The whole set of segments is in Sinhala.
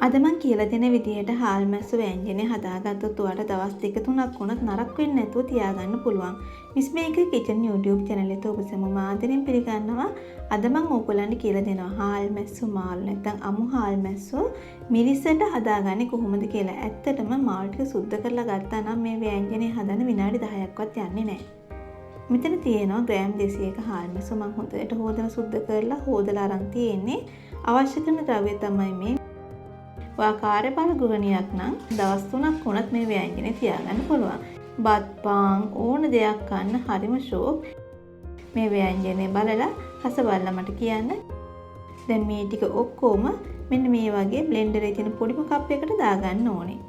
අද මං කියලා දෙන විදිහට හාල් මැස්සු ව්‍යංජනය හදාගත්තොත් ඔයාලට දවස් දෙක තුනක් වුණත් නරක වෙන්නේ නැතුව තියාගන්න පුළුවන්. Miss maker kitchen YouTube channel එකට ඔබ සැමම ආදරෙන් පිළිගන්නවා. අද මං ඕගොල්ලන්ට කියලා දෙනවා හාල් මැස්සු මාළු නැත්නම් අමු හාල් මැස්සු මිරිසට හදාගන්නේ කොහොමද කියලා. ඇත්තටම මාළු ටික සුද්ධ කරලා ගත්තා නම් මේ ව්‍යංජනය හදන්න විනාඩි 10ක්වත් යන්නේ නැහැ. මෙතන තියෙනවා ග්‍රෑම් 200ක හාල් මැස්සු මං හොඳට හොදලා සුද්ධ කරලා හොදලා අරන් තියෙන්නේ. අවශ්‍ය කරන ද්‍රව්‍ය තමයි මේ. ඔයා කාර්යබහුල ගෘහිණියක් නම් දවස් 3ක් වුණත් මේ ව්‍යංජනය තියාගන්න පුළුවන්. බත් පාන් ඕන දෙයක් කන්න හරිම ෂෝක්. මේ ව්‍යංජනය බලලා රස බලලා මට කියන්න. දැන් මේ ටික ඔක්කොම මෙන්න මේ වගේ බ්ලෙන්ඩරේ තියෙන පොඩිම කප් එකට දාගන්න ඕනේ.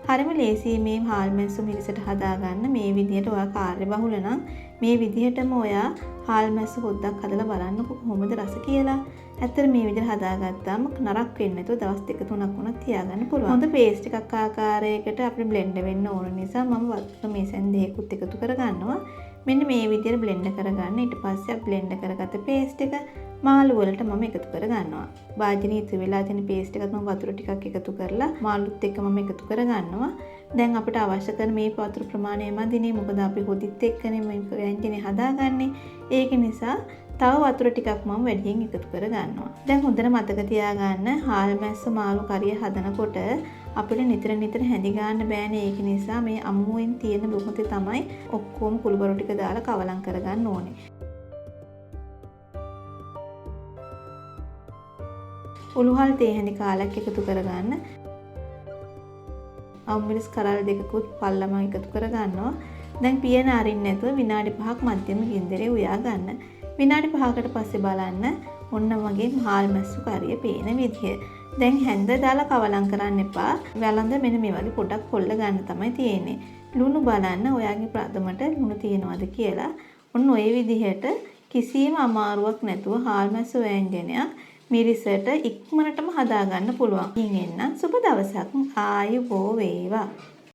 හරිම ලේසියි මේ හාල් මැස්සු මිරිසට හදාගන්න. මේ විදිහට ඔයා කාර්යබහුල නම් මේ විදිහටම ඔයා හාල් මැස්සු හොද්දක් හදලා බලන්නකෝ කොහොමද රස කියලා. ඇත්තට මේ විදිහට හදාගත්තාම නරක වෙන්නේ නැතුව දවස් දෙක තුනක් වුණත් තියාගන්න පුළුවන්. හොඳ පේස්ට් එකක් ආකාරයකට අපිට බ්ලෙන්ඩ් වෙන්න ඕන නිසා මම වතුර මේසෙන් දෙකකුත් එකතු කරගන්නවා. මෙන්න මේ විදිහට බ්ලෙන්ඩ් කරගන්න. ඊට පස්සේ අපි බ්ලෙන්ඩ් කරගත්ත පේස්ට් එක මාළු වලට මම එකතු කරගන්නවා. භාජනයේ ඉතුරු වෙලා තියෙන පේස්ට් එකත් මම වතුර ටිකක් එකතු කරලා මාළුත් එක්ක මම එකතු කරගන්නවා. දැන් අපිට අවශ්‍ය කරන මේ වතුර ප්‍රමාණය මදිනේ. මොකද අපි හොදිත් එක්කනේ මේ ව්‍යංජනේ හදාගන්නේ. ඒක නිසා තව වතුර ටිකක් මම වැඩියෙන් එකතු කරගන්නවා. දැන් හොඳට මතක තියාගන්න හාල් මැස්ස මාළු කරිය හදනකොට අපිට නිතර නිතර හැඳි ගන්න බෑනේ. ඒක නිසා මේ අමුවෙන් තියෙන බොහොතේ තමයි ඔක්කොම කුළුබරු ටික දාලා කවලම් කරගන්න ඕනේ. උළුහල් තේ හැඳි කාලක් එකතු කරගන්න. අමුමිරිස් කරල් දෙකකුත් පල්ලම එකතු කරගන්නවා. දැන් පියන අරින්න නැතුව විනාඩි 5ක් මධ්‍යම ගින්දරේ උයා ගන්න. විනාඩි 5කට පස්සේ බලන්න ඔන්න මගේ හාල් මැස්සු කරිය පේන විදිය. දැන් හැන්ද දාලා කවලම් කරන්න එපා. වැළඳ මෙන්න මේ වගේ පොඩක් කොල්ල ගන්න තමයි තියෙන්නේ. ලුණු බලන්න ඔයාගේ ප්‍රථමට ලුණු තියෙනවද කියලා. ඔන්න ඔය විදිහට කිසිම අමාරුවක් නැතුව හාල් මැස්සු ව්‍යංජනයක් මිරිසට ඉක්මනටම හදාගන්න පුළුවන්. ඉතින් එන්නම් සුබ දවසක්. ආයුබෝ වේවා.